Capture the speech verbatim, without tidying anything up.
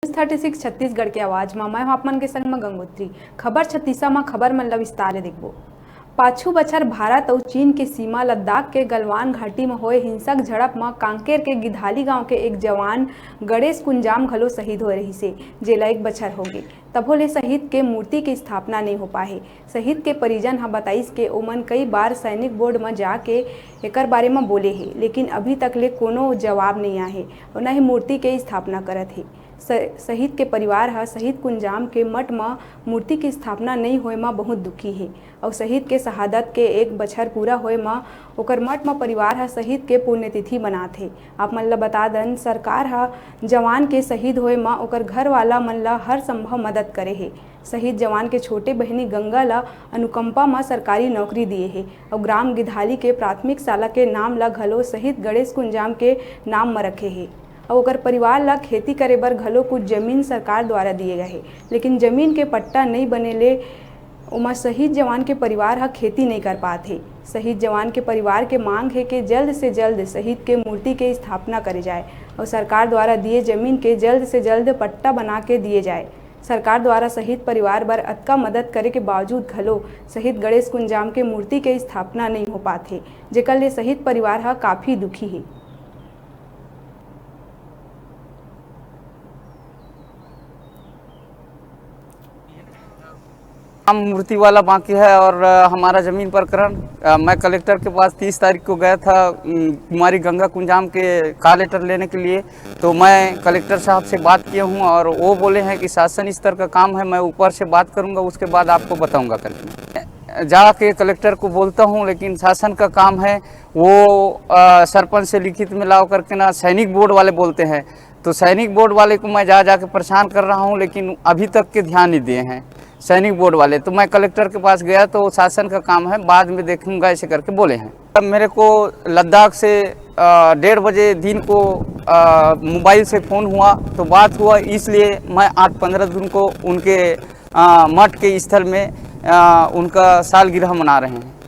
News thirty six Chhattisgarh के आवाज म मैं हूं आप मन के संग म गंगोत्री। खबर छत्तीसा म खबर मन ला विस्तार ले देखबो। पाछू बछर भारत अउ चीन के सीमा लद्दाख के गलवान घाटी म होए हिंसक झड़प म कांकेर के गिधाली गांव के एक जवान गणेश कुंजाम घलो शहीद होए रहिसे, जेला एक बछर होगे। तभो ले शहीद के मूर्ति के स्थापना नइ हो पाए हे। शहीद के परिजन ह बताइस के ओमन कई बार सैनिक बोर्ड म जाके एकर बारे म बोले हे, लेकिन अभी तक ले कोनो जवाब नइ आए हे अउ न ही मूर्ति के स्थापना करत हे। स-, शहीद के परिवार ह शहीद कुंजाम के मठ म मूर्ति के स्थापना नइ होए म बहुत दुखी हे अउ शहीद के शहादत के एक बछर पूरा होए म ओकर मठ म परिवार ह शहीद के पुण्यतिथि मनात हे। आप मन ल बता दन, सरकार ह जवान के शहीद होए म ओकर घर वाला मन ल हर संभव मदद करे हे। शहीद जवान के छोटे बहिनी गंगा ल अनुकंपा म सरकारी नौकरी दिए हे अउ ग्राम गिधाली के प्राथमिक शाला के नाम ल घलो शहीद गणेश कुंजाम के नाम म रखे हे अउ ओकर परिवार ल खेती करे बर घलो कुछ जमीन सरकार द्वारा दिए गए हे, लेकिन जमीन के पट्टा नइ बने ले ओमा शहीद जवान के परिवार ह खेती नइ कर पात हे। शहीद जवान के परिवार के मांग हे कि जल्द से जल्द शहीद के मूर्ति के स्थापना करे जाए अउ सरकार द्वारा दिए जमीन के जल्द से जल्द पट्टा बना के दिए जाए। सरकार द्वारा शहीद परिवार बर अतका मदद करे के बावजूद घलो शहीद गणेश कुंजाम के मूर्ति के स्थापना नइ हो पात हे, जेकर ले शहीद परिवार ह काफी दुखी हे। हम मूर्ति वाला बाकी है और, अ, हमारा ज़मीन प्रकरण, अ, मैं कलेक्टर के पास तीस तारीख को गया था, उम, कुमारी गंगा कुंजाम के कॉल लेटर लेने के लिए। तो मैं कलेक्टर साहब से बात किया हूँ और वो बोले हैं कि शासन स्तर का काम है, मैं ऊपर से बात करूँगा, उसके बाद आपको बताऊँगा करके। जाके कलेक्टर को बोलता हूँ, लेकिन शासन का काम है, वो, अ, सरपंच से लिखित में लाओ करके ना, सैनिक बोर्ड वाले बोलते हैं। तो सैनिक बोर्ड वाले को मैं जा जाके परेशान कर रहा हूँ, लेकिन अभी तक के ध्यान नहीं दिए हैं सैनिक बोर्ड वाले। तो मैं कलेक्टर के पास गया तो शासन का काम है, बाद में देखूंगा, ऐसे करके बोले हैं। तब मेरे को लद्दाख से, अ, डेढ़ बजे दिन को, अ, मोबाइल से फ़ोन हुआ, तो बात हुआ, इसलिए मैं आठ पंद्रह दिन को उनके, अ, मठ के स्थल में, अ, उनका सालगिरह मना रहे हैं।